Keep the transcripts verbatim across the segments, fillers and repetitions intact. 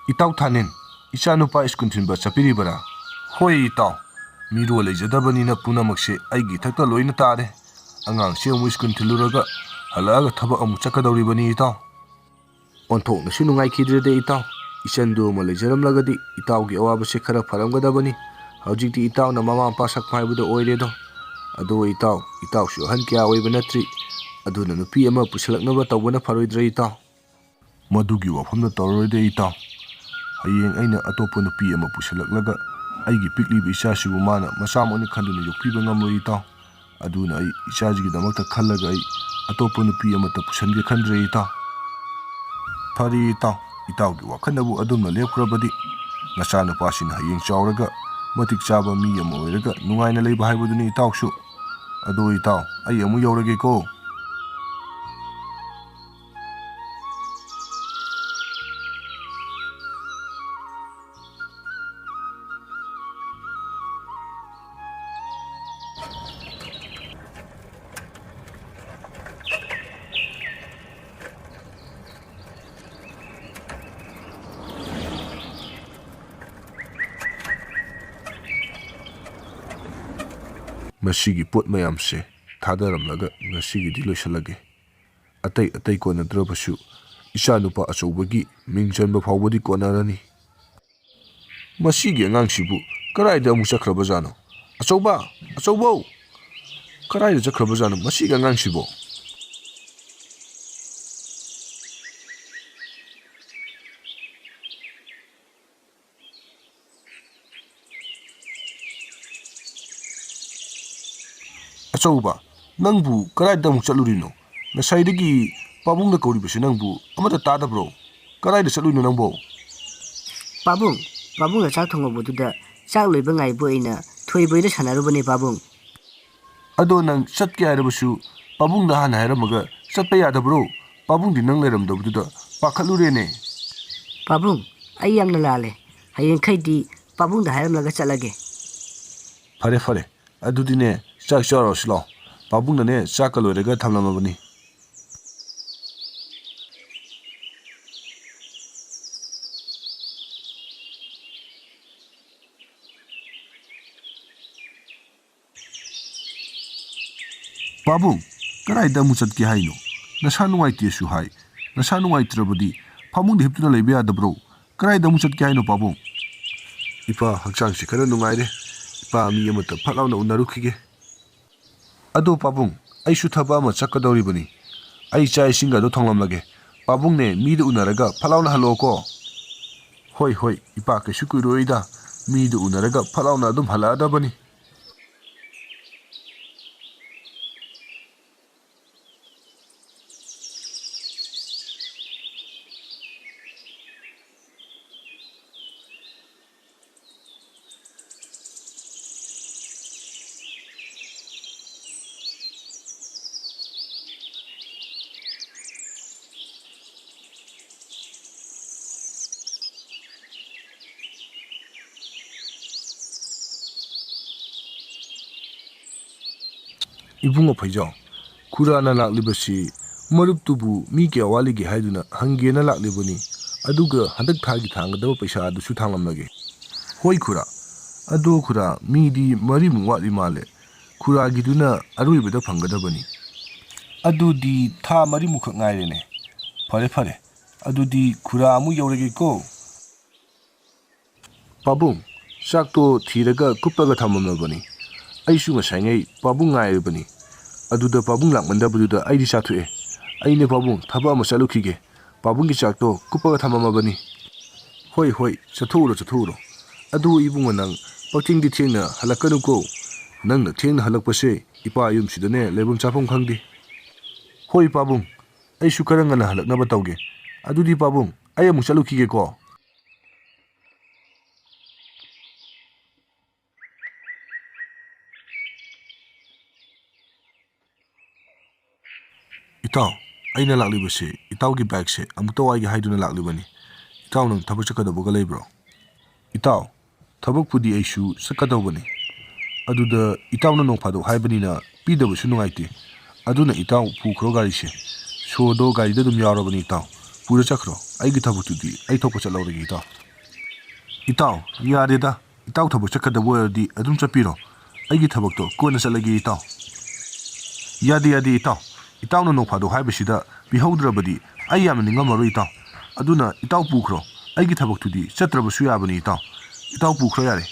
"ꯏꯇꯥꯎ ꯊꯥꯅꯤꯟ, ꯏꯆꯥꯅꯨꯄꯥ ꯁ꯭ꯀꯨꯜ ꯊꯤꯟꯕ ꯆꯠꯄꯤꯔꯤꯕꯔꯥ?" "ꯍꯣꯏ ꯏꯇꯥꯎ, ꯃꯤꯔꯣꯜ ꯂꯩꯖꯗꯕꯅꯤꯅ ꯄꯨꯝꯅꯃꯛꯁꯦ ꯑꯩꯒꯤ ꯏꯊꯛꯇ ꯂꯣꯏꯅ ꯇꯥꯔꯦ꯫ ꯑꯉꯥꯡꯁꯦ ꯑꯃꯨꯛ ꯁ꯭ꯀꯨꯜ ꯊꯤꯜꯂꯨꯔꯒ ꯍꯜꯂꯛꯑꯒ ꯊꯕꯛ ꯑꯃꯨꯛ ꯆꯠꯀꯗꯧꯔꯤꯕꯅꯤ ꯏꯇꯥꯎ꯫" "ꯑꯣꯟꯊꯣꯛꯅꯁꯨ ꯅꯨꯡꯉꯥꯏꯈꯤꯗ꯭ꯔꯦꯗ ꯏꯇꯥꯎ꯫ ꯏꯆꯟꯗꯨ ꯑꯃ ꯂꯩꯖꯔꯝꯂꯒꯗꯤ ꯏꯇꯥꯎꯒꯤ ꯑꯋꯥꯕꯁꯦ ꯈꯔ ꯐꯔꯝꯒꯗꯕꯅꯤ꯫ ꯍꯧꯖꯤꯛꯇꯤ ꯏꯇꯥꯎꯅ ꯃꯃꯥ ꯃꯄꯥ ꯁꯛꯄ ꯍꯥꯏꯕꯗꯣ ꯑꯣꯏꯔꯦꯗꯣ꯫ ꯑꯗꯣ ꯏꯇꯥꯎ, ꯏꯇꯥꯎꯁꯨ ꯑꯍꯟ ꯀꯌꯥ ꯑꯣꯏꯕ ꯅꯠꯇ꯭ꯔꯤ꯫ ꯑꯗꯨꯅ ꯅꯨꯄꯤ ꯑꯃ ꯄꯨꯁꯤꯜꯂꯛꯅꯕ ꯇꯧꯕꯅ ꯐꯔꯣꯏꯗ꯭ꯔꯦ ꯏꯇꯥꯎ?" "ꯃꯗꯨꯒꯤ ꯋꯥꯐꯝꯗ ꯇꯧꯔꯔꯣꯏꯗ ꯏꯇꯥꯎ꯫ ꯍꯌꯦꯡ ꯑꯩꯅ ꯑꯇꯣꯞꯄ ꯅꯨꯄꯤ ꯑꯃ ꯄꯨꯁꯤꯜꯂꯛꯂꯒ ꯑꯩꯒꯤ ꯄꯤꯛꯂꯤꯕ ꯏꯆꯥꯁꯤꯕꯨ ꯃꯥꯅ ꯃꯆꯥꯃꯛꯅꯤ ꯈꯟꯗꯨꯅ ꯌꯣꯛꯄꯤꯕ ꯉꯝꯂꯣꯏ ꯏꯇꯥꯎ꯫ ꯑꯗꯨꯅ ꯑꯩ ꯏꯆꯥꯁꯤꯒꯤꯗꯃꯛꯇ ꯈꯜꯂꯒ ꯑꯩ ꯑꯇꯣꯞꯄ ꯅꯨꯄꯤ ꯑꯃꯠꯇ ꯄꯨꯁꯤꯟꯒꯦ ꯈꯟꯗ꯭ꯔꯦ ꯏꯇꯥꯎ꯫" "ꯐꯔꯦ ꯏꯇꯥꯎ, ꯏꯇꯥꯎꯒꯤ ꯋꯥꯈꯜꯅꯕꯨ ꯑꯗꯨꯝꯅ ꯂꯦꯞꯈ꯭ꯔꯕꯗꯤ ꯅꯆꯥꯅꯨꯄꯥꯁꯤꯅ ꯍꯌꯦꯡ ꯆꯥꯎꯔꯒ ꯃꯇꯤꯛ ꯆꯥꯕ ꯃꯤ ꯑꯃ ꯑꯣꯏꯔꯒ ꯅꯨꯡꯉꯥꯏꯅ ꯂꯩꯕ ꯍꯥꯏꯕꯗꯨꯅꯤ ꯏꯇꯥꯎꯁꯨ꯫ ꯑꯗꯣ ꯏꯇꯥꯎ, ꯑꯩ ꯑꯃꯨꯛ ꯌꯧꯔꯒꯦꯀꯣ꯫" ꯃꯁꯤꯒꯤ ꯄꯣꯠ ꯃꯌꯥꯝꯁꯦ ꯊꯥꯗꯔꯝꯂꯒ ꯉꯁꯤꯒꯤꯗꯤ ꯂꯣꯏꯁꯤꯜꯂꯒꯦ꯫ ꯑꯇꯩ ꯑꯇꯩ ꯀꯣꯟꯅꯗ꯭ꯔꯕꯁꯨ ꯏꯆꯥꯅꯨꯄꯥ ꯑꯆꯧꯕꯒꯤ ꯃꯤꯡ ꯆꯟꯕ ꯐꯥꯎꯕꯗꯤ ꯀꯣꯟꯅꯔꯅꯤ꯫ ꯃꯁꯤꯒꯤ ꯑꯉꯥꯡꯁꯤꯕꯨ ꯀꯗꯥꯏꯗ ꯑꯃꯨꯛ ꯆꯠꯈ꯭ꯔꯕꯖꯥꯠꯅꯣ? ꯑꯆꯧꯕ! ꯑꯆꯧꯕꯧ! ꯀꯗꯥꯏꯗ ꯆꯠꯈ꯭ꯔꯕꯖꯥꯠꯅꯣ ꯃꯁꯤꯒꯤ ꯑꯉꯥꯡꯁꯤꯕꯣ? ꯑꯆꯧꯕ, ꯅꯪꯕꯨ ꯀꯗꯥꯏꯗ ꯑꯃꯨꯛ ꯆꯠꯂꯨꯔꯤꯅꯣ? ꯉꯁꯥꯏꯗꯒꯤ ꯄꯥꯕꯨꯡꯅ ꯀꯧꯔꯤꯕꯁꯤ ꯅꯪꯕꯨ ꯑꯃꯠꯇ ꯇꯥꯗꯕ꯭ꯔꯣ? ꯀꯗꯥꯏꯗ ꯆꯠꯂꯨꯏꯅꯣ ꯅꯪꯕꯣ? ꯄꯥꯕꯨꯡ, ꯄꯥꯕꯨꯡꯅ ꯆꯥꯛ ꯊꯣꯡꯍꯧꯕꯗꯨꯗ ꯆꯥꯛ ꯂꯣꯏꯕ ꯉꯥꯏꯕ ꯑꯣꯏꯅ ꯊꯣꯏꯕ ꯍꯣꯏꯗ ꯁꯥꯟꯅꯔꯨꯕꯅꯦ ꯄꯥꯕꯨꯡ꯫ ꯑꯗꯣ ꯅꯪ ꯆꯠꯀꯦ ꯍꯥꯏꯔꯕꯁꯨ ꯄꯥꯕꯨꯡꯗ ꯍꯥꯟꯅ ꯍꯥꯏꯔꯝꯃꯒ ꯆꯠꯄ ꯌꯥꯗꯕ꯭ꯔꯣ? ꯄꯥꯕꯨꯡꯗꯤ ꯅꯪ ꯂꯩꯔꯝꯗꯕꯗꯨꯗ ꯄꯥꯈꯠꯂꯨꯔꯦꯅꯦ꯫ ꯄꯥꯕꯨꯡ, ꯑꯩ ꯌꯥꯝꯅ ꯂꯥꯜꯂꯦ꯫ ꯍꯌꯦꯡꯈꯩꯗꯤ ꯄꯥꯕꯨꯡꯗ ꯍꯥꯏꯔꯝꯂꯒ ꯆꯠꯂꯒꯦ꯫ ꯐꯔꯦ, ꯐꯔꯦ꯫ ꯑꯗꯨꯗꯤꯅꯦ, ꯆꯥꯛ ꯆꯥꯔꯨꯔꯁꯤ ꯂꯥꯛꯑꯣ꯫ ꯄꯥꯕꯨꯡꯅꯅꯦ, ꯆꯥꯛꯀ ꯂꯣꯏꯔꯒ ꯊꯝꯂꯝꯃꯕꯅꯤ꯫ "ꯄꯥꯕꯨꯡ, ꯀꯗꯥꯏꯗ ꯑꯃꯨꯛ ꯆꯠꯀꯦ ꯍꯥꯏꯅꯣ? ꯅꯁꯥ ꯅꯨꯡꯉꯥꯏꯇꯦꯁꯨ ꯍꯥꯏ꯫ ꯅꯁꯥ ꯅꯨꯡꯉꯥꯏꯇ꯭ꯔꯕꯗꯤ ꯐꯃꯨꯡꯗ ꯍꯤꯞꯇꯨꯅ ꯂꯩꯕ ꯌꯥꯗꯕ꯭ꯔꯣ? ꯀꯗꯥꯏꯗ ꯑꯃꯨꯛ ꯆꯠꯀꯦ ꯍꯥꯏꯅꯣ, ꯄꯥꯕꯨꯡ?" "ꯏꯄꯥ, ꯍꯛꯆꯥꯡꯁꯤ ꯈꯔ ꯅꯨꯡꯉꯥꯏꯔꯦ꯫ ꯏꯄꯥ, ꯃꯤ ꯑꯃꯇ ꯐꯠ ꯂꯥꯎꯅ ꯎꯅꯔꯨꯈꯤꯒꯦ꯫ ꯑꯗꯣ ꯄꯥꯕꯨꯡ, ꯑꯩꯁꯨ ꯊꯕꯛ ꯑꯃ ꯆꯠꯀꯗꯧꯔꯤꯕꯅꯤ꯫ ꯑꯩ ꯆꯥꯛ ꯏꯁꯤꯡꯒꯗꯣ ꯊꯣꯡꯂꯝꯂꯒꯦ꯫ ꯄꯥꯕꯨꯡꯅꯦ, ꯃꯤꯗ ꯎꯅꯔꯒ ꯐꯠ ꯂꯥꯎꯅ ꯍꯜꯂꯛꯑꯣꯀꯣ꯫" "ꯍꯣꯏ, ꯍꯣꯏ, ꯏꯄꯥ, ꯀꯩꯁꯨ ꯀꯨꯏꯔꯣꯏꯗ꯫ ꯃꯤꯗ ꯎꯅꯔꯒ ꯐꯠ ꯂꯥꯎꯅ ꯑꯗꯨꯝ ꯍꯜꯂꯛꯑꯗꯕꯅꯤ꯫" "ꯏꯕꯨꯡꯉꯣ ꯐꯩꯖꯥꯎ, ꯈꯨꯔꯥꯅ ꯂꯥꯛꯂꯤꯕꯁꯤ ꯃꯔꯨꯞꯇꯨꯕꯨ ꯃꯤ ꯀꯌꯥ ꯋꯥꯠꯂꯤꯒꯦ ꯍꯥꯏꯗꯨꯅ ꯍꯪꯒꯦꯅ ꯂꯥꯛꯂꯤꯕꯅꯤ꯫ ꯑꯗꯨꯒ ꯍꯟꯗꯛ ꯊꯥꯒꯤ ꯊꯥꯡꯒꯗꯕ ꯄꯩꯁꯥ ꯑꯗꯨꯁꯨ ꯊꯥꯡꯂꯝꯂꯒꯦ꯫" "ꯍꯣꯏ ꯈꯨꯔꯥ꯫ ꯑꯗꯣ ꯈꯨꯔꯥ, ꯃꯤꯗꯤ ꯃꯔꯤꯃꯨꯛ ꯋꯥꯠꯂꯤ ꯃꯥꯜꯂꯦ꯫ ꯈꯨꯔꯥꯒꯤꯗꯨꯅ ꯑꯔꯣꯏꯕꯗ ꯐꯪꯒꯗꯕꯅꯤ꯫" "ꯑꯗꯨꯗꯤ ꯊꯥ ꯃꯔꯤꯃꯨꯛꯈꯛ ꯉꯥꯏꯔꯦꯅꯦ꯫ ꯐꯔꯦ, ꯐꯔꯦ꯫ ꯑꯗꯨꯗꯤ ꯈꯨꯔꯥ ꯑꯃꯨꯛ ꯌꯧꯔꯒꯦꯀꯣ꯫" "ꯄꯥꯕꯨꯡ, ꯆꯥꯛꯇꯣ ꯊꯤꯔꯒ ꯀꯨꯞꯄꯒ ꯊꯝꯃꯝꯂꯕꯅꯤ꯫ ꯑꯩꯁꯨ ꯉꯁꯥꯏꯉꯩ ꯄꯥꯕꯨꯡ ꯉꯥꯏꯔꯤꯕꯅꯤ꯫ ꯑꯗꯨꯗ ꯄꯥꯕꯨꯡ ꯂꯥꯛꯃꯟꯗꯕꯗꯨꯗ ꯑꯩꯗꯤ ꯆꯥꯊꯣꯛꯑꯦ꯫ ꯑꯩꯅꯦ ꯄꯥꯕꯨꯡ, ꯊꯕꯛ ꯑꯃ ꯆꯠꯂꯨꯈꯤꯒꯦ꯫ ꯄꯥꯕꯨꯡꯒꯤ ꯆꯥꯛꯇꯣ ꯀꯨꯞꯄꯒ ꯊꯝꯃꯝꯃꯕꯅꯤ꯫" "ꯍꯣꯏ, ꯍꯣꯏ, ꯆꯠꯊꯣꯛꯎꯔꯣ, ꯆꯠꯊꯣꯛꯎꯔꯣ꯫ ꯑꯗꯨ ꯏꯕꯨꯡꯉꯣ, ꯅꯪ ꯄꯪꯊꯦꯡꯗꯤ ꯊꯦꯡꯅ ꯍꯜꯂꯛꯀꯅꯨꯀꯣ꯫ ꯅꯪꯅ ꯊꯦꯡꯅ ꯍꯜꯂꯛꯄꯁꯦ ꯏꯄꯥ ꯌꯨꯝꯁꯤꯗꯅꯦ ꯂꯩꯐꯝ ꯆꯥꯐꯝ ꯈꯪꯗꯦ꯫" "ꯍꯣꯏ ꯄꯥꯕꯨꯡ, ꯑꯩꯁꯨ ꯈꯔ ꯉꯟꯅ ꯍꯜꯂꯛꯅꯕ ꯇꯧꯒꯦ꯫ ꯑꯗꯨꯗꯤ ꯄꯥꯕꯨꯡ, ꯑꯩ ꯑꯃꯨꯛ ꯆꯠꯂꯨꯈꯤꯒꯦꯀꯣ꯫" "ꯏꯇꯥꯎ, ꯑꯩꯅ ꯂꯥꯛꯂꯤꯕꯁꯤ ꯏꯇꯥꯎꯒꯤ ꯕꯥꯏꯛꯁꯦ ꯑꯃꯨꯛꯇ ꯋꯥꯏꯒꯦ ꯍꯥꯏꯗꯨꯅ ꯂꯥꯛꯂꯤꯕꯅꯤ꯫ ꯏꯇꯥꯎ, ꯅꯪ ꯊꯕꯛ ꯆꯠꯀꯗꯕꯒ ꯂꯩꯕ꯭ꯔꯣ?" "ꯏꯇꯥꯎ, ꯊꯕꯛꯄꯨꯗꯤ ꯑꯩꯁꯨ ꯆꯠꯀꯗꯧꯕꯅꯤ꯫ ꯑꯗꯨꯗ ꯏꯇꯥꯎꯅ ꯅꯣꯡ ꯐꯥꯗꯣꯛ ꯍꯥꯏꯕꯅꯤꯅ ꯄꯤꯗꯕꯁꯨ ꯅꯨꯡꯉꯥꯏꯇꯦ꯫ ꯑꯗꯨꯅ ꯏꯇꯥꯎ ꯄꯨꯈ꯭ꯔꯣ ꯒꯥꯔꯤꯁꯦ꯫ ꯁꯣꯗꯣ ꯒꯥꯔꯤꯗ ꯑꯗꯨꯝ ꯌꯥꯎꯔꯕꯅꯤ ꯏꯇꯥꯎ꯫ ꯄꯨꯔ ꯆꯠꯈ꯭ꯔꯣ꯫ ꯑꯩꯒꯤ ꯊꯕꯛꯇꯨꯗꯤ ꯑꯩ ꯊꯣꯛꯄ ꯆꯠꯍꯧꯔꯒꯦ ꯏꯇꯥꯎ꯫" "ꯏꯇꯥꯎ, ꯌꯥꯔꯦꯗ꯫ ꯏꯇꯥꯎ ꯊꯕꯛ ꯆꯠꯀꯗꯕ ꯑꯣꯏꯔꯗꯤ ꯑꯗꯨꯝ ꯆꯠꯄꯤꯔꯣ꯫ ꯑꯩꯒꯤ ꯊꯕꯛꯇꯣ ꯀꯣꯟꯅ ꯆꯠꯂꯒꯦ ꯏꯇꯥꯎ꯫" ꯌꯥꯗꯦ, ꯌꯥꯗꯦ, ꯏꯇꯥꯎ꯫ ꯏꯇꯥꯎꯅ ꯅꯣꯡꯐꯥꯗꯣꯛ ꯍꯥꯏꯕꯁꯤꯗ ꯄꯤꯍꯧꯗ꯭ꯔꯕꯗꯤ ꯑꯩ ꯌꯥꯝꯅ ꯅꯤꯡꯉꯝꯃꯔꯣꯏ, ꯏꯇꯥꯎ꯫ ꯑꯗꯨꯅ ꯏꯇꯥꯎ ꯄꯨꯈ꯭ꯔꯣ꯫ ꯑꯩꯒꯤ ꯊꯕꯛꯇꯨꯗꯤ ꯆꯠꯇ꯭ꯔꯕꯁꯨ ꯌꯥꯕꯅꯤ, ꯏꯇꯥꯎ꯫ ꯏꯇꯥꯎ ꯄꯨꯈ꯭ꯔꯣ ꯌꯥꯔꯦ꯫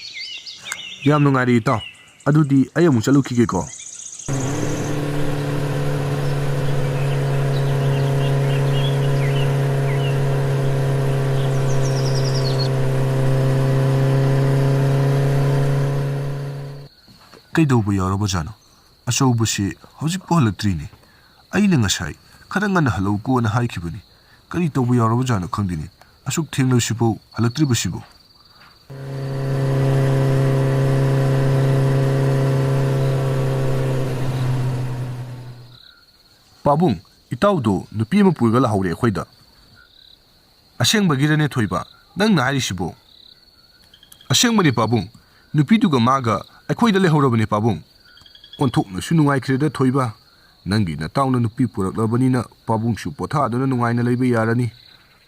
ꯌꯥꯝ ꯅꯨꯡꯉꯥꯏꯔꯦ, ꯏꯇꯥꯎ꯫ ꯑꯗꯨꯗꯤ ꯑꯩ ꯑꯃꯨꯛ ꯆꯠꯂꯨꯈꯤꯒꯦꯀꯣ꯫ ꯀꯩꯗꯧꯕ ꯌꯥꯎꯔꯕꯖꯥꯠꯅꯣ? ꯑꯆꯧꯕꯁꯤ ꯍꯧꯖꯤꯛꯄꯨ ꯍꯜꯂꯛꯇ꯭ꯔꯤꯅꯦ꯫ ꯑꯩꯅ ꯉꯁꯥꯏ ꯈꯔ ꯉꯟꯅ ꯍꯜꯂꯛꯎꯀꯣꯅ ꯍꯥꯏꯈꯤꯕꯅꯤ꯫ ꯀꯔꯤ ꯇꯧꯕ ꯌꯥꯎꯔꯕꯖꯥꯠꯅꯣ ꯈꯪꯗꯦꯅꯦ꯫ ꯑꯁꯨꯛ ꯊꯦꯡꯂꯕꯁꯤꯕꯨ ꯍꯜꯂꯛꯇ꯭ꯔꯤꯕꯁꯤꯕꯨ? ꯄꯥꯕꯨꯡ, ꯏꯇꯥꯎꯗꯣ ꯅꯨꯄꯤ ꯑꯃ ꯄꯨꯔꯒ ꯂꯥꯛꯍꯧꯔꯦ ꯑꯩꯈꯣꯏꯗ꯫ ꯑꯁꯦꯡꯕꯒꯤꯔꯅꯦ ꯊꯣꯏꯕ, ꯅꯪꯅ ꯍꯥꯏꯔꯤꯁꯤꯕꯣ? ꯑꯁꯦꯡꯕꯅꯤ ꯄꯥꯕꯨꯡ, ꯅꯨꯄꯤꯗꯨꯒ ꯃꯥꯒ ꯑꯩꯈꯣꯏꯗ ꯂꯩꯍꯧꯔꯕꯅꯤ ꯄꯥꯕꯨꯡ꯫ ꯑꯣꯟꯊꯣꯛꯅꯁꯨ ꯅꯨꯡꯉꯥꯏꯈ꯭ꯔꯦꯗ ꯊꯣꯏꯕ꯫ ꯅꯪꯒꯤ ꯅꯇꯥꯎꯅ ꯅꯨꯄꯤ ꯄꯨꯔꯛꯂꯕꯅꯤꯅ ꯄꯥꯕꯨꯡꯁꯨ ꯄꯣꯊꯥꯗꯨꯅ ꯅꯨꯡꯉꯥꯏꯅ ꯂꯩꯕ ꯌꯥꯔꯅꯤ꯫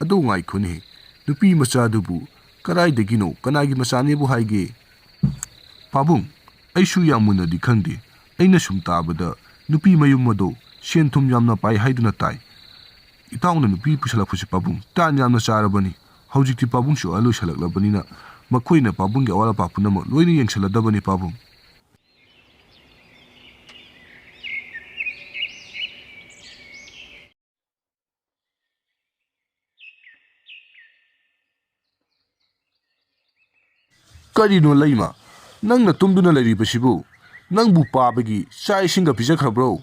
ꯑꯗꯨ ꯉꯥꯏꯈꯣꯅꯦ, ꯅꯨꯄꯤ ꯃꯆꯥꯗꯨꯕꯨ ꯀꯗꯥꯏꯗꯒꯤꯅꯣ, ꯀꯅꯥꯒꯤ ꯃꯆꯥꯅꯦꯕꯨ ꯍꯥꯏꯒꯦ? ꯄꯥꯕꯨꯡ, ꯑꯩꯁꯨ ꯌꯥꯝ ꯃꯨꯟꯅꯗꯤ ꯈꯪꯗꯦ꯫ ꯑꯩꯅ ꯁꯨꯝ ꯇꯥꯕꯗ ꯅꯨꯄꯤ ꯃꯌꯨꯝ ꯑꯗꯣ ꯁꯦꯟ ꯊꯨꯝ ꯌꯥꯝꯅ ꯄꯥꯏ ꯍꯥꯏꯗꯨꯅ ꯇꯥꯏ꯫ ꯏꯇꯥꯎꯅ ꯅꯨꯄꯤ ꯄꯨꯁꯜꯂꯛꯄꯁꯤ ꯄꯥꯕꯨꯡ ꯇꯥꯟ ꯌꯥꯝꯅ ꯆꯥꯔꯕꯅꯤ꯫ ꯍꯧꯖꯤꯛꯇꯤ ꯄꯥꯕꯨꯡꯁꯨ ꯑꯍꯜ ꯑꯣꯏꯁꯜꯂꯛꯂꯕꯅꯤꯅ ꯃꯈꯣꯏꯅ ꯄꯥꯕꯨꯡꯒꯤ ꯑꯋꯥꯠ ꯑꯄꯥ ꯄꯨꯝꯅꯃꯛ ꯂꯣꯏꯅ ꯌꯦꯡꯁꯜꯂꯗꯕꯅꯤ ꯄꯥꯕꯨꯡ꯫ ꯀꯔꯤꯅꯣ ꯂꯩꯃ? ꯅꯪꯅ ꯇꯨꯝꯗꯨꯅ ꯂꯩꯔꯤꯕꯁꯤꯕꯨ? ꯅꯪꯕꯨ ꯄꯥꯕꯒꯤ ꯆꯥꯛ ꯏꯁꯤꯡꯒ ꯄꯤꯖꯈ꯭ꯔꯕ꯭ꯔꯣ?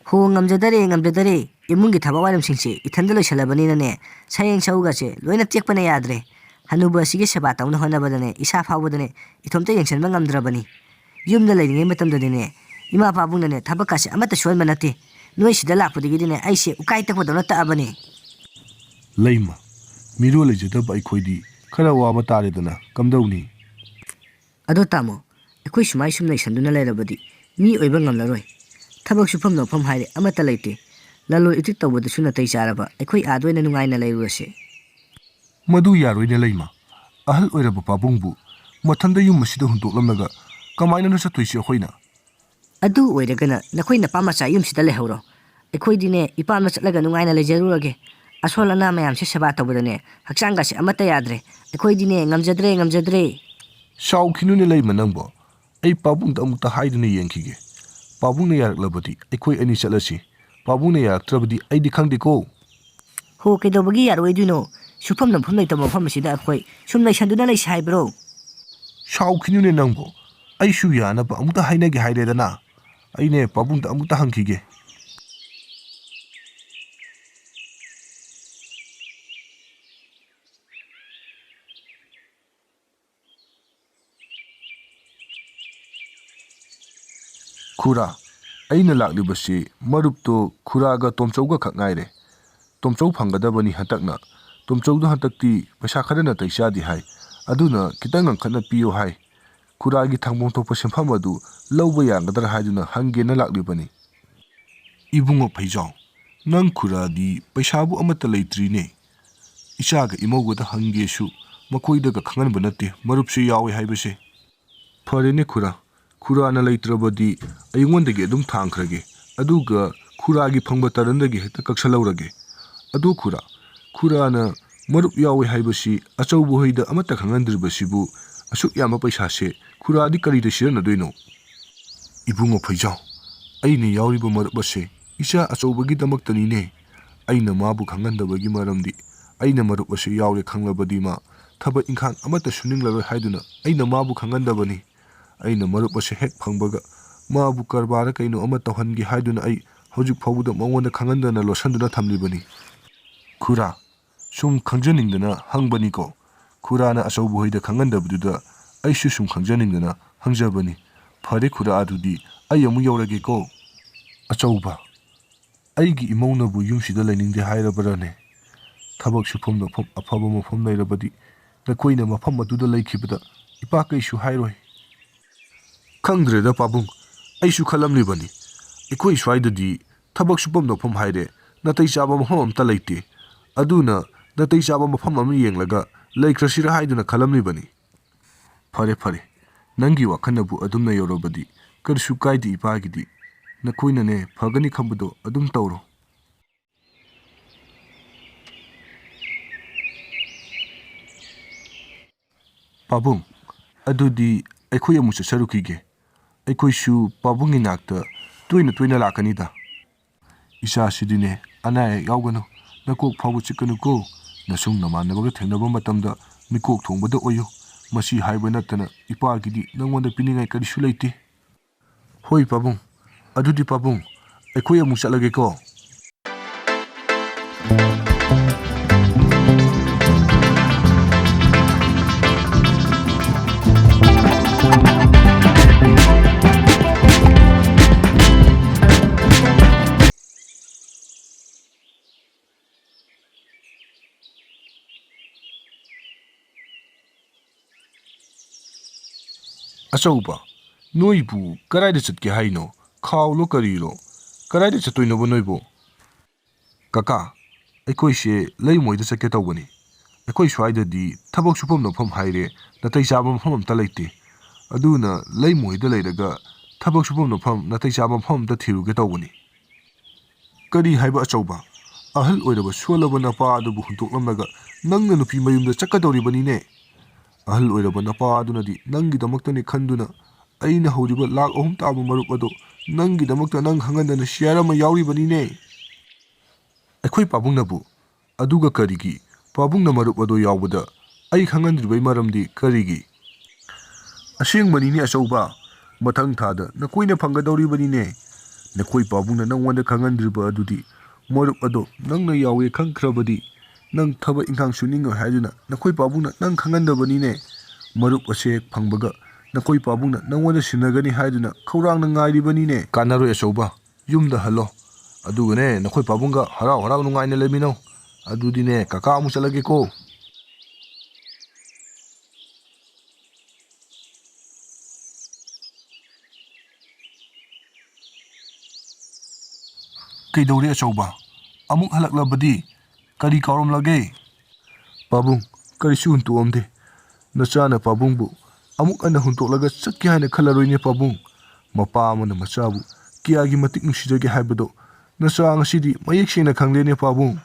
ꯍꯣ, ꯉꯝꯖꯗꯔꯦ, ꯉꯝꯖꯗꯔꯦ꯫ ꯏꯃꯨꯡꯒꯤ ꯊꯕꯛ ꯋꯥꯏꯔꯝꯁꯤꯡꯁꯦ ꯏꯊꯟꯗ ꯂꯣꯏꯁꯜꯂꯕꯅꯤꯅꯅꯦ, ꯁꯌꯦꯡ ꯁꯧꯒꯁꯦ ꯂꯣꯏꯅ ꯇꯦꯛꯄꯅ ꯌꯥꯗ꯭ꯔꯦ꯫ ꯍꯅꯨꯕ ꯑꯁꯤꯒꯤ ꯁꯦꯕꯥ ꯇꯧꯅ ꯍꯣꯠꯅꯕꯗꯅꯦ, ꯏꯁꯥ ꯐꯥꯎꯕꯗꯅꯦ, ꯏꯊꯣꯝꯇ ꯌꯦꯡꯁꯤꯟꯕ ꯉꯝꯗ꯭ꯔꯕꯅꯤ꯫ ꯌꯨꯝꯗ ꯂꯩꯔꯤꯉꯩ ꯃꯇꯝꯗꯗꯤꯅꯦ, ꯏꯃꯥ ꯄꯥꯕꯨꯡꯅꯅꯦ ꯊꯕꯛꯀꯁꯦ ꯑꯃꯠꯇ ꯁꯨꯍꯟꯕ ꯅꯠꯇꯦ꯫ ꯅꯣꯏ ꯁꯤꯗ ꯂꯥꯛꯄꯗꯒꯤꯗꯤꯅꯦ, ꯑꯩꯁꯦ ꯎꯀꯥꯏ ꯇꯛꯄꯗꯧꯅ ꯇꯛꯑꯕꯅꯤ꯫ ꯂꯩꯃ, ꯃꯤꯔꯣꯜ ꯂꯩꯖꯗꯕ ꯑꯩꯈꯣꯏꯗꯤ ꯈꯔ ꯋꯥꯕ ꯇꯥꯔꯦꯗꯅ, ꯀꯝꯗꯧꯅꯤ? ꯑꯗꯣ ꯇꯥꯃꯣ, ꯑꯩꯈꯣꯏ ꯁꯨꯃꯥꯏ ꯁꯨꯝ ꯂꯩꯁꯟꯗꯨꯅ ꯂꯩꯔꯕꯗꯤ ꯃꯤ ꯑꯣꯏꯕ ꯉꯝꯂꯔꯣꯏ꯫ ꯊꯕꯛ ꯁꯨꯐꯝ ꯅꯣꯝꯐꯝ ꯍꯥꯏꯔꯦ ꯑꯃꯠꯇ ꯂꯩꯇꯦ꯫ ꯂꯂꯣꯟ ꯏꯇꯤꯛ ꯇꯧꯕꯗꯁꯨ ꯅꯥꯇꯩ ꯆꯥꯔꯕ ꯑꯩꯈꯣꯏ ꯑꯥꯗ ꯑꯣꯏꯅ ꯅꯨꯡꯉꯥꯏꯅ ꯂꯩꯔꯨꯔꯁꯦ꯫ ꯃꯗꯨ ꯌꯥꯔꯣꯏꯅꯦ ꯂꯩꯃ꯫ ꯑꯍꯜ ꯑꯣꯏꯔꯕ ꯄꯥꯕꯨꯡꯕꯨ ꯃꯊꯟꯗ ꯌꯨꯝ ꯑꯁꯤꯗ ꯍꯨꯟꯗꯣꯛꯂꯝꯂꯒ ꯀꯃꯥꯏꯅꯅꯣ ꯆꯠꯇꯣꯏꯁꯤ ꯑꯩꯈꯣꯏꯅ? ꯑꯗꯨ ꯑꯣꯏꯔꯒꯅ ꯅꯈꯣꯏ ꯅꯄꯥ ꯃꯆꯥ ꯌꯨꯝꯁꯤꯗ ꯂꯩꯍꯧꯔꯣ꯫ ꯑꯩꯈꯣꯏꯗꯤꯅꯦ ꯏꯄꯥꯝꯗ ꯆꯠꯂꯒ ꯅꯨꯡꯉꯥꯏꯅ ꯂꯩꯖꯔꯨꯔꯒꯦ꯫ ꯑꯁꯣꯜ ꯑꯅꯥ ꯃꯌꯥꯝꯁꯦ ꯁꯦꯕꯥ ꯇꯧꯕꯗꯅꯦ ꯍꯛꯆꯥꯡꯒꯁꯦ ꯑꯃꯠꯇ ꯌꯥꯗ꯭ꯔꯦ꯫ ꯑꯩꯈꯣꯏꯗꯤꯅꯦ ꯉꯝꯖꯗ꯭ꯔꯦ, ꯉꯝꯖꯗ꯭ꯔꯦ꯫ ꯁꯥꯎꯈꯤꯅꯨꯅꯦ ꯂꯩꯃ ꯅꯪꯕꯣ꯫ ꯑꯩ ꯄꯥꯕꯨꯡꯗ ꯑꯃꯨꯛꯇ ꯍꯥꯏꯗꯨꯅ ꯌꯦꯡꯈꯤꯒꯦ꯫ ꯄꯥꯕꯨꯡꯅ ꯌꯥꯔꯛꯂꯕꯗꯤ ꯑꯩꯈꯣꯏ ꯑꯅꯤ ꯆꯠꯂꯁꯤ꯫ ꯄꯥꯕꯨꯡꯅ ꯌꯥꯔꯛꯇ꯭ꯔꯕꯗꯤ ꯑꯩꯗꯤ ꯈꯪꯗꯦꯀꯣ꯫ ꯍꯣ, ꯀꯩꯗꯧꯕꯒꯤ ꯌꯥꯔꯣꯏꯗꯣꯏꯅꯣ? ꯁꯨꯐꯝ ꯅꯣꯝꯐꯝ ꯂꯩꯇꯕ ꯃꯐꯝ ꯑꯁꯤꯗ ꯑꯩꯈꯣꯏ ꯁꯨꯝ ꯂꯩꯁꯟꯗꯨꯅ ꯂꯩꯁꯤ ꯍꯥꯏꯕ꯭ꯔꯣ? ꯁꯥꯎꯈꯤꯅꯨꯅꯦ ꯅꯪꯕꯨ꯫ ꯑꯩꯁꯨ ꯌꯥꯅꯕ ꯑꯃꯨꯛꯇ ꯍꯥꯏꯅꯒꯦ ꯍꯥꯏꯔꯦꯗꯅ꯫ ꯑꯩꯅꯦ ꯄꯥꯕꯨꯡꯗ ꯑꯃꯨꯛꯇ ꯍꯪꯈꯤꯒꯦ꯫ ꯈꯨꯔꯥ, ꯑꯩꯅ ꯂꯥꯛꯂꯤꯕꯁꯤ ꯃꯔꯨꯞꯇꯣ ꯈꯨꯔꯥꯒ ꯇꯣꯝꯆꯧꯒ ꯈꯛ ꯉꯥꯏꯔꯦ꯫ ꯇꯣꯝꯆꯧ ꯐꯪꯒꯗꯕꯅꯤ ꯍꯟꯇꯛꯅ꯫ ꯇꯣꯝꯆꯧꯗꯣ ꯍꯟꯇꯛꯇꯤ ꯄꯩꯁꯥ ꯈꯔ ꯅꯥꯇꯩ ꯆꯥꯗꯦ ꯍꯥꯏ꯫ ꯑꯗꯨꯅ ꯈꯤꯇꯪ ꯉꯟꯈꯠꯅ ꯄꯤꯌꯨ ꯍꯥꯏ꯫ ꯈꯨꯔꯥꯒꯤ ꯊꯪꯐꯝ ꯊꯣꯛꯄ ꯁꯦꯟꯐꯝ ꯑꯗꯨ ꯂꯧꯕ ꯌꯥꯒꯗ꯭ꯔꯥ ꯍꯥꯏꯗꯨꯅ ꯍꯪꯒꯦꯅ ꯂꯥꯛꯂꯤꯕꯅꯤ꯫ ꯏꯕꯨꯡꯉꯣ ꯐꯩꯖꯥꯎ, ꯅꯪ ꯈꯨꯔꯥꯗꯤ ꯄꯩꯁꯥꯕꯨ ꯑꯃꯠꯇ ꯂꯩꯇ꯭ꯔꯤꯅꯦ꯫ ꯏꯆꯥꯒ ꯏꯃꯧꯒꯗ ꯍꯪꯒꯦꯁꯨ ꯃꯈꯣꯏꯗꯒ ꯈꯪꯍꯟꯕ ꯅꯠꯇꯦ ꯃꯔꯨꯞꯁꯨ ꯌꯥꯎꯏ ꯍꯥꯏꯕꯁꯦ꯫ ꯐꯔꯦꯅꯦ ꯈꯨꯔꯥ, ꯈꯨꯔꯥꯅ ꯂꯩꯇ꯭ꯔꯕꯗꯤ ꯑꯩꯉꯣꯟꯗꯒꯤ ꯑꯗꯨꯝ ꯊꯥꯡꯈ꯭ꯔꯒꯦ, ꯑꯗꯨꯒ ꯈꯨꯔꯥꯒꯤ ꯐꯪꯕ ꯇꯔꯟꯗꯒꯤ ꯍꯦꯛꯇ ꯀꯛꯁꯜꯍꯧꯔꯒꯦ꯫ ꯑꯗꯣ ꯈꯨꯔꯥ, ꯈꯨꯔꯥꯅ ꯃꯔꯨꯞ ꯌꯥꯎꯏ ꯍꯥꯏꯕꯁꯤ ꯑꯆꯧꯕ ꯍꯣꯏꯗ ꯑꯃꯠꯇ ꯈꯪꯍꯟꯗ꯭ꯔꯤꯕꯁꯤꯕꯨ ꯑꯁꯨꯛ ꯌꯥꯝꯕ ꯄꯩꯁꯥꯁꯦ ꯈꯨꯔꯥꯗꯤ ꯀꯔꯤꯗ ꯁꯤꯖꯤꯟꯅꯗꯣꯏꯅꯣ? ꯏꯕꯨꯡꯉꯣ ꯐꯩꯖꯥꯎ, ꯑꯩꯅ ꯌꯥꯎꯔꯤꯕ ꯃꯔꯨꯞ ꯑꯁꯦ ꯏꯆꯥ ꯑꯆꯧꯕꯒꯤꯗꯃꯛꯇꯅꯤꯅꯦ꯫ ꯑꯩꯅ ꯃꯥꯕꯨ ꯈꯪꯍꯟꯗꯕꯒꯤ ꯃꯔꯝꯗꯤ ꯑꯩꯅ ꯃꯔꯨꯞ ꯑꯁꯦ ꯌꯥꯎꯔꯦ ꯈꯪꯂꯕꯗꯤ ꯃꯥ ꯊꯕꯛ ꯏꯪꯈꯥꯡ ꯑꯃꯠꯇ ꯁꯨꯅꯤꯡꯂꯔꯣꯏ ꯍꯥꯏꯗꯨꯅ ꯑꯩꯅ ꯃꯥꯕꯨ ꯈꯪꯍꯟꯗꯕꯅꯤ꯫ ꯑꯩꯅ ꯃꯔꯨꯞ ꯑꯁꯦ ꯍꯦꯛ ꯐꯪꯕꯒ ꯃꯥꯕꯨ ꯀꯔꯕꯥꯔ ꯀꯩꯅꯣ ꯑꯃ ꯇꯧꯍꯟꯒꯦ ꯍꯥꯏꯗꯨꯅ ꯑꯩ ꯍꯧꯖꯤꯛ ꯐꯥꯎꯕꯗ ꯃꯉꯣꯟꯗ ꯈꯪꯍꯟꯗꯅ ꯂꯣꯠꯁꯤꯟꯗꯨꯅ ꯊꯝꯂꯤꯕꯅꯤ꯫ ꯈꯨꯔꯥ, ꯁꯨꯝ ꯈꯪꯖꯅꯤꯡꯗꯅ ꯍꯪꯕꯅꯤꯀꯣ꯫ ꯈꯨꯔꯥꯅ ꯑꯆꯧꯕ ꯍꯣꯏꯗ ꯈꯪꯍꯟꯗꯕꯗꯨꯗ ꯑꯩꯁꯨ ꯁꯨꯝ ꯈꯪꯖꯅꯤꯡꯗꯅ ꯍꯪꯖꯕꯅꯤ꯫ ꯐꯔꯦ ꯈꯨꯔꯥ, ꯑꯗꯨꯗꯤ ꯑꯩ ꯑꯃꯨꯛ ꯌꯧꯔꯒꯦꯀꯣ꯫ ꯑꯆꯧꯕ, ꯑꯩꯒꯤ ꯏꯃꯧꯅꯕꯨ ꯌꯨꯝꯁꯤꯗ ꯂꯩꯅꯤꯡꯗꯦ ꯍꯥꯏꯔꯕꯔꯅꯦ? ꯊꯕꯛ ꯁꯨꯐꯝ ꯅꯣꯝꯐꯝ ꯑꯐꯕ ꯃꯐꯝ ꯂꯩꯔꯕꯗꯤ ꯅꯈꯣꯏꯅ ꯃꯐꯝ ꯑꯗꯨꯗ ꯂꯩꯈꯤꯕꯗ ꯏꯄꯥ ꯀꯩꯁꯨ ꯍꯥꯏꯔꯣꯏ꯫ ꯈꯪꯗ꯭ꯔꯦꯗ ꯄꯥꯕꯨꯡ, ꯑꯩꯁꯨ ꯈꯜꯂꯝꯂꯤꯕꯅꯤ꯫ ꯑꯩꯈꯣꯏ ꯁ꯭ꯋꯥꯏꯗꯗꯤ ꯊꯕꯛ ꯁꯨꯐꯝ ꯅꯣꯝꯐꯝ ꯍꯥꯏꯔꯦ ꯅꯥꯇꯩ ꯆꯥꯕ ꯃꯐꯝ ꯑꯝꯇ ꯂꯩꯇꯦ꯫ ꯑꯗꯨꯅ ꯅꯥꯇꯩ ꯆꯥꯕ ꯃꯐꯝ ꯑꯃ ꯌꯦꯡꯂꯒ ꯂꯩꯈ꯭ꯔꯁꯤꯔꯥ ꯍꯥꯏꯗꯨꯅ ꯈꯜꯂꯝꯂꯤꯕꯅꯤ꯫ ꯐꯔꯦ ꯐꯔꯦ, ꯅꯪꯒꯤ ꯋꯥꯈꯜꯅꯕꯨ ꯑꯗꯨꯝꯅ ꯌꯧꯔꯕꯗꯤ ꯀꯔꯤꯁꯨ ꯀꯥꯏꯗꯦ ꯏꯄꯥꯒꯤꯗꯤ꯫ ꯅꯈꯣꯏꯅꯅꯦ ꯐꯒꯅꯤ ꯈꯟꯕꯗꯣ ꯑꯗꯨꯝ ꯇꯧꯔꯣ꯫ ꯄꯥꯕꯨꯡ, ꯑꯗꯨꯗꯤ ꯑꯩꯈꯣꯏ ꯑꯃꯨꯛ ꯆꯠꯆꯔꯨꯈꯤꯒꯦ꯫ ꯑꯩꯈꯣꯏꯁꯨ ꯄꯥꯕꯨꯡꯒꯤ ꯅꯥꯛꯇ ꯇꯣꯏꯅ ꯇꯣꯏꯅ ꯂꯥꯛꯀꯅꯤꯗ꯫ ꯏꯆꯥꯁꯤꯗꯤꯅꯦ ꯑꯅꯥ ꯑꯌꯦꯛ ꯌꯥꯎꯒꯅꯨ, ꯅꯀꯣꯛ ꯐꯥꯎꯕ ꯆꯤꯛꯀꯅꯨꯀꯣ꯫ ꯅꯁꯨꯡ ꯅꯃꯥꯟꯅꯕꯒ ꯊꯦꯡꯅꯕ ꯃꯇꯝꯗ ꯃꯤꯀꯣꯛ ꯊꯣꯡꯕꯗ ꯑꯣꯏꯌꯨ꯫ ꯃꯁꯤ ꯍꯥꯏꯕ ꯅꯠꯇꯅ ꯏꯄꯥꯒꯤꯗꯤ ꯅꯪꯉꯣꯟꯗ ꯄꯤꯅꯤꯡꯉꯥꯏ ꯀꯔꯤꯁꯨ ꯂꯩꯇꯦ꯫ ꯍꯣꯏ ꯄꯥꯕꯨꯡ, ꯑꯗꯨꯗꯤ ꯄꯥꯕꯨꯡ, ꯑꯩꯈꯣꯏ ꯑꯃꯨꯛ ꯆꯠꯂꯒꯦꯀꯣ꯫ ꯑꯆꯧꯕ, ꯅꯣꯏꯕꯨ ꯀꯗꯥꯏꯗ ꯆꯠꯀꯦ ꯍꯥꯏꯅꯣ? ꯈꯥꯎꯂꯣ ꯀꯔꯤꯂꯣ? ꯀꯗꯥꯏꯗ ꯆꯠꯇꯣꯏꯅꯣꯕ ꯅꯣꯏꯕꯨ? ꯀꯀꯥ, ꯑꯩꯈꯣꯏꯁꯦ ꯂꯩꯃꯣꯏꯗ ꯆꯠꯀꯦ ꯇꯧꯕꯅꯤ꯫ ꯑꯩꯈꯣꯏ ꯁ꯭ꯋꯥꯏꯗꯗꯤ ꯊꯕꯛ ꯁꯨꯐꯝ ꯅꯣꯝꯐꯝ ꯍꯥꯏꯔꯦ ꯅꯥꯇꯩ ꯆꯥꯕ ꯃꯐꯝ ꯑꯝꯇ ꯂꯩꯇꯦ꯫ ꯑꯗꯨꯅ ꯂꯩꯃꯣꯏꯗ ꯂꯩꯔꯒ ꯊꯕꯛ ꯁꯨꯐꯝ ꯅꯣꯝꯐꯝ ꯅꯥꯇꯩ ꯆꯥꯕ ꯃꯐꯝ ꯑꯝꯇ ꯊꯤꯔꯨꯒꯦ ꯇꯧꯕꯅꯤ꯫ ꯀꯔꯤ ꯍꯥꯏꯕ ꯑꯆꯧꯕ? ꯑꯍꯜ ꯑꯣꯏꯔꯕ ꯁꯣꯜꯂꯕ ꯅꯄꯥ ꯑꯗꯨꯕꯨ ꯍꯨꯟꯗꯣꯛꯂꯝꯂꯒ ꯅꯪꯅ ꯅꯨꯄꯤ ꯃꯌꯨꯝꯗ ꯆꯠꯀꯗꯧꯔꯤꯕꯅꯤꯅꯦ꯫ ꯑꯍꯜ ꯑꯣꯏꯔꯕ ꯅꯄꯥ ꯑꯗꯨꯅꯗꯤ ꯅꯪꯒꯤꯗꯃꯛꯇꯅꯤ ꯈꯟꯗꯨꯅ ꯑꯩꯅ ꯍꯧꯔꯤꯕ ꯂꯥꯛ ꯑꯍꯨꯝ ꯇꯥꯕ ꯃꯔꯨꯞ ꯑꯗꯨ ꯅꯪꯒꯤꯗꯃꯛꯇ ꯅꯪ ꯈꯪꯍꯟꯗꯅ ꯁꯤꯌꯥꯔ ꯑꯃ ꯌꯥꯎꯔꯤꯕꯅꯤꯅꯦ꯫ ꯑꯩꯈꯣꯏ ꯄꯥꯕꯨꯡꯅꯕꯨ ꯑꯗꯨꯒ ꯀꯔꯤꯒꯤ? ꯄꯥꯕꯨꯡꯅ ꯃꯔꯨꯞ ꯑꯗꯨ ꯌꯥꯎꯕꯗ ꯑꯩ ꯈꯪꯍꯟꯗ꯭ꯔꯤꯕꯩ ꯃꯔꯝꯗꯤ ꯀꯔꯤꯒꯤ? ꯑꯁꯦꯡꯕꯅꯤꯅꯦ ꯑꯆꯧꯕ, ꯃꯊꯪ ꯊꯥꯗ ꯅꯈꯣꯏꯅ ꯐꯪꯒꯗꯧꯔꯤꯕꯅꯤꯅꯦ꯫ ꯅꯈꯣꯏ ꯄꯥꯕꯨꯡꯅ ꯅꯪꯉꯣꯟꯗ ꯈꯪꯍꯟꯗ꯭ꯔꯤꯕ ꯑꯗꯨꯗꯤ ꯃꯔꯨꯞ ꯑꯗꯣ ꯅꯪꯅ ꯌꯥꯎꯋꯦ ꯈꯪꯈ꯭ꯔꯕꯗꯤ ꯅꯪ ꯊꯕꯛ ꯏꯪꯈꯥꯡ ꯁꯨꯅꯤꯡꯉꯣꯏ ꯍꯥꯏꯗꯨꯅ ꯅꯈꯣꯏ ꯄꯥꯕꯨꯡꯅ ꯅꯪ ꯈꯪꯍꯟꯗꯕꯅꯤꯅꯦ꯫ ꯃꯔꯨꯞ ꯑꯁꯦ ꯍꯦꯛ ꯐꯪꯕꯒ ꯅꯈꯣꯏ ꯄꯥꯕꯨꯡꯅ ꯅꯪꯉꯣꯟꯗ ꯁꯤꯟꯅꯒꯅꯤ ꯍꯥꯏꯗꯨꯅ ꯈꯧꯔꯥꯡꯅ ꯉꯥꯏꯔꯤꯕꯅꯤꯅꯦ꯫ ꯀꯥꯟꯅꯔꯣꯏ ꯑꯆꯧꯕ, ꯌꯨꯝꯗ ꯍꯜꯂꯣ꯫ ꯑꯗꯨꯒꯅꯦ ꯅꯈꯣꯏ ꯄꯥꯕꯨꯡꯒ ꯍꯔꯥꯎ ꯍꯔꯥꯎ ꯅꯨꯡꯉꯥꯏꯅ ꯂꯩꯃꯤꯟꯅꯧ꯫ ꯑꯗꯨꯗꯤꯅꯦ ꯀꯀꯥ ꯑꯃꯨꯛ ꯆꯠꯂꯒꯦꯀꯣ꯫ ꯀꯩꯗꯧꯔꯦ ꯑꯆꯧꯕ? ꯑꯃꯨꯛ ꯍꯜꯂꯛꯂꯕꯗꯤ? ꯀꯔꯤ ꯀꯥꯎꯔꯝꯂꯒꯦ? ꯄꯥꯕꯨꯡ, ꯀꯔꯤꯁꯨ ꯍꯨꯟꯇꯣꯛꯑꯝꯗꯦ꯫ ꯅꯆꯥꯅ ꯄꯥꯕꯨꯡꯕꯨ ꯑꯃꯨꯛ ꯍꯟꯅ ꯍꯨꯟꯇꯣꯛꯂꯒ ꯆꯠꯀꯦ ꯍꯥꯏꯅ ꯈꯜꯂꯔꯣꯏꯅꯦ ꯄꯥꯕꯨꯡ꯫ ꯃꯄꯥ ꯑꯃꯅ ꯃꯆꯥꯕꯨ ꯀꯌꯥꯒꯤ ꯃꯇꯤꯛ ꯅꯨꯡꯁꯤꯖꯒꯦ ꯍꯥꯏꯕꯗꯣ ꯅꯆꯥ ꯉꯁꯤꯗꯤ ꯃꯌꯦꯛ ꯁꯦꯡꯅ ꯈꯪꯂꯦꯅꯦ ꯄꯥꯕꯨꯡ꯫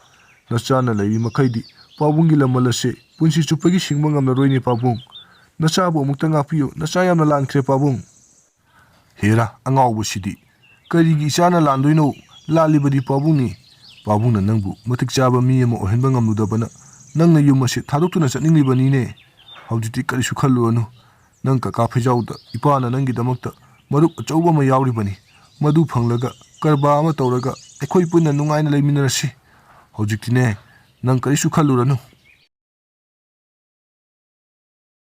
ꯅꯆꯥꯅ ꯂꯩꯔꯤ ꯃꯈꯩꯗꯤ ꯄꯥꯕꯨꯡꯒꯤ ꯂꯃꯜ ꯑꯁꯦ ꯄꯨꯟꯁꯤ ꯆꯨꯞꯄꯒꯤ ꯁꯤꯡꯕ ꯉꯝꯂꯔꯣꯏꯅꯦ ꯄꯥꯕꯨꯡ꯫ ꯅꯆꯥꯕꯨ ꯑꯃꯨꯛꯇ ꯉꯥꯛꯄꯤꯌꯨ, ꯅꯆꯥ ꯌꯥꯝꯅ ꯂꯥꯟꯈ꯭ꯔꯦ ꯄꯥꯕꯨꯡ꯫ ꯍꯦꯔꯥ ꯑꯉꯥꯎꯕꯁꯤꯗꯤ! ꯀꯔꯤꯒꯤ ꯏꯆꯥꯅ ꯂꯥꯟꯗꯣꯏꯅꯣ? ꯂꯥꯜꯂꯤꯕꯗꯤ ꯄꯥꯕꯨꯡꯅꯤ꯫ ꯄꯥꯕꯨꯡꯅ ꯅꯪꯕꯨ ꯃꯇꯤꯛ ꯆꯥꯕ ꯃꯤ ꯑꯃ ꯑꯣꯏꯍꯟꯕ ꯉꯝꯂꯨꯗꯕꯅ ꯅꯪꯅ ꯌꯨꯝ ꯑꯁꯤ ꯊꯥꯗꯣꯛꯇꯨꯅ ꯆꯠꯅꯤꯡꯂꯤꯕꯅꯤꯅꯦ꯫ ꯍꯧꯖꯤꯛꯇꯤ ꯀꯔꯤꯁꯨ ꯈꯜꯂꯨꯔꯅꯨ꯫ ꯅꯪ ꯀꯀꯥ ꯐꯩꯖꯥꯎꯗ ꯏꯄꯥꯅ ꯅꯪꯒꯤꯗꯃꯛꯇ ꯃꯔꯨꯞ ꯑꯆꯧꯕ ꯑꯃ ꯌꯥꯎꯔꯤꯕꯅꯤ꯫ ꯃꯗꯨ ꯐꯪꯂꯒ ꯀꯔꯕꯥꯔ ꯑꯃ ꯇꯧꯔꯒ ꯑꯩꯈꯣꯏ ꯄꯨꯟꯅ ꯅꯨꯡꯉꯥꯏꯅ ꯂꯩꯃꯤꯟꯅꯔꯁꯤ꯫ ꯍꯧꯖꯤꯛꯇꯤꯅꯦ, ꯅꯪ ꯀꯔꯤꯁꯨ ꯈꯜꯂꯨꯔꯅꯨ꯫